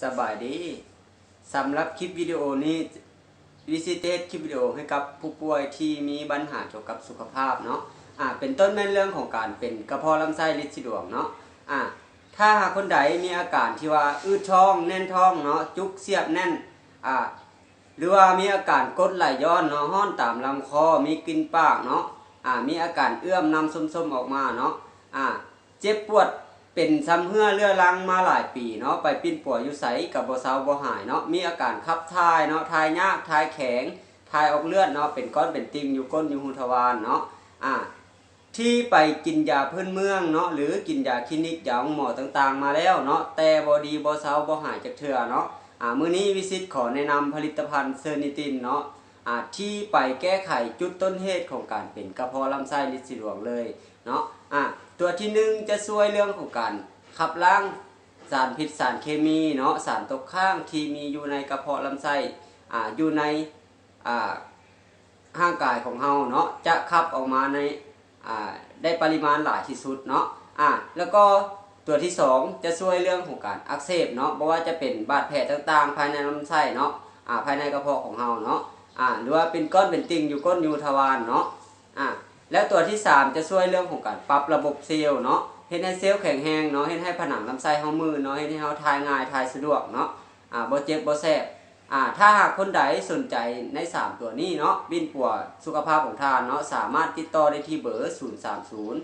ສະບາຍດີ. ສຳລັບຄລິບວິດີໂອນີ້ ວິສິດຈະເຮັດຄລິບວິດີໂອໃຫ້ກັບຜູ້ປ່ວຍທີ່ມີບັນຫາກ່ຽວກັບສຸຂະພາບເນາະ ອາ ເປັນຕົ້ນແມ່ນເລື່ອງຂອງການເປັນກະເພາະລຳໄສ້ລິດສີດວງເນາະ ອາ ຖ້າຫາກຄົນໃດມີອາການທີ່ວ່າອືດທ້ອງ, ແໜ້ນທ້ອງເນາະ, ຈຸກສຽບແໜ້ນ ອາ ຫຼືວ່າມີອາການກົດໄຫຼຍ້ອນເນາະ, ຮ້ອນຕາມລຳຄໍ, ມີກິ່ນປາກເນາະ ອາ ມີອາການເອື້ອມນ້ຳສົ້ມໆອອກມາເນາະ ອາ ເຈັບປວດເປັນຊຳເຮື້ອເຮື້ອລັງມາຫຼາຍປີເນາະ, ໄປປິ່ນປົວຢູ່ໃສກໍບໍ່ເຊົາບໍ່ຫາຍເນາະ, ມີອາການຂັບຖ່າຍເນາະ, ຖ່າຍຍາກ, ຖ່າຍແຂງ, ຖ່າຍອອກເລືອດເນາະ, ເປັນກ້ອນເປັນຕິ່ງຢູ່ກົ້ນຢູ່ຮູທະວານເນາະ ອາ ທີ່ໄປກິນຢາພື້ນເມືອງເນາະ ຫຼື ກິນຢາຄລີນິກ ຢາໂຮງໝໍຕ່າງໆມາແລ້ວເນາະ ແຕ່ບໍ່ດີບໍ່ເຊົາບໍ່ຫາຍຈັກເທື່ອເນາະ ອາ ມື້ນີ້ວິສິດຂໍແນະນຳຜະລິດຕະພັນເຊີນິຕິນເນາະ ອາ ທີ່ໄປແກ້ໄຂຈຸດຕົ້ນເຫດຂອງການເປັນກະເພາະລຳໄສ້ລິດສີດວງເລີຍເນາະ ອາ ຕົວທີໜຶ່ງຈະຊ່ວຍເລື່ອງຂອງການຂັບລ້າງສານພິດສານເຄມີເນາະ ສານຕົກຄ້າງທີ່ມີຢູ່ໃນກະເພາະລຳໄສ້ ອາ ຢູ່ໃນ ອາ ຮ່າງກາຍຂອງເຮົາເນາະ ຈະຂັບອອກມາໃນ ອາ ໄດ້ປະລິມານຫຼາຍທີ່ສຸດເນາະ ອາ ແລ້ວກໍຕົວທີສອງຈະຊ່ວຍເລື່ອງຂອງການອັກເສບເນາະ ບໍ່ວ່າຈະເປັນບາດແຜຕ່າງໆພາຍໃນລຳໄສ້ເນາະ ອາ ພາຍໃນກະເພາະຂອງເຮົາເນາະ ອາ ຫຼືວ່າເປັນກ້ອນເປັນຕິ່ງຢູ່ກົ້ນຢູ່ທະວານເນາະ ອາ ແລ້ວຕົວທີສາມຈະຊ່ວຍເລື່ອງຂອງການປັບລະບົບເຊວເນາະ ເຮັດໃຫ້ເຊວແຂງແຮງເນາະ ເຮັດໃຫ້ຜະໜັງລຳໄສ້ເຮົາມືນເນາະ ເຮັດໃຫ້ເຮົາຖ່າຍງ່າຍ ຖ່າຍສະດວກເນາະ ອາ ບໍ່ເຈັບບໍ່ແສບ ອາ ຖ້າຫາກຄົນໃດສົນໃຈໃນສາມຕົວນີ້ເນາະ ປິ່ນປົວສຸຂະພາບຂອງທ່ານເນາະ ສາມາດຕິດຕໍ່ໄດ້ທີ່ເບີ ສູນສາມສູນ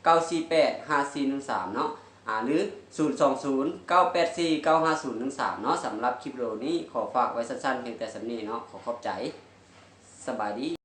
ເກົ້າສີ່ແປດ ຫ້າສີ່ໜຶ່ງສາມເນາະ ອາ ຫຼື ສູນສອງສູນ ເກົ້າແປດສີ່ ເກົ້າຫ້າສູນໜຶ່ງສາມເນາະ. ສຳລັບຄລິບວິດີໂອນີ້ ຂໍຝາກໄວ້ສັ້ນໆພຽງແຕ່ສ່ຳນີ້ເນາະ. ຂໍຂອບໃຈ. ສະບາຍດີ.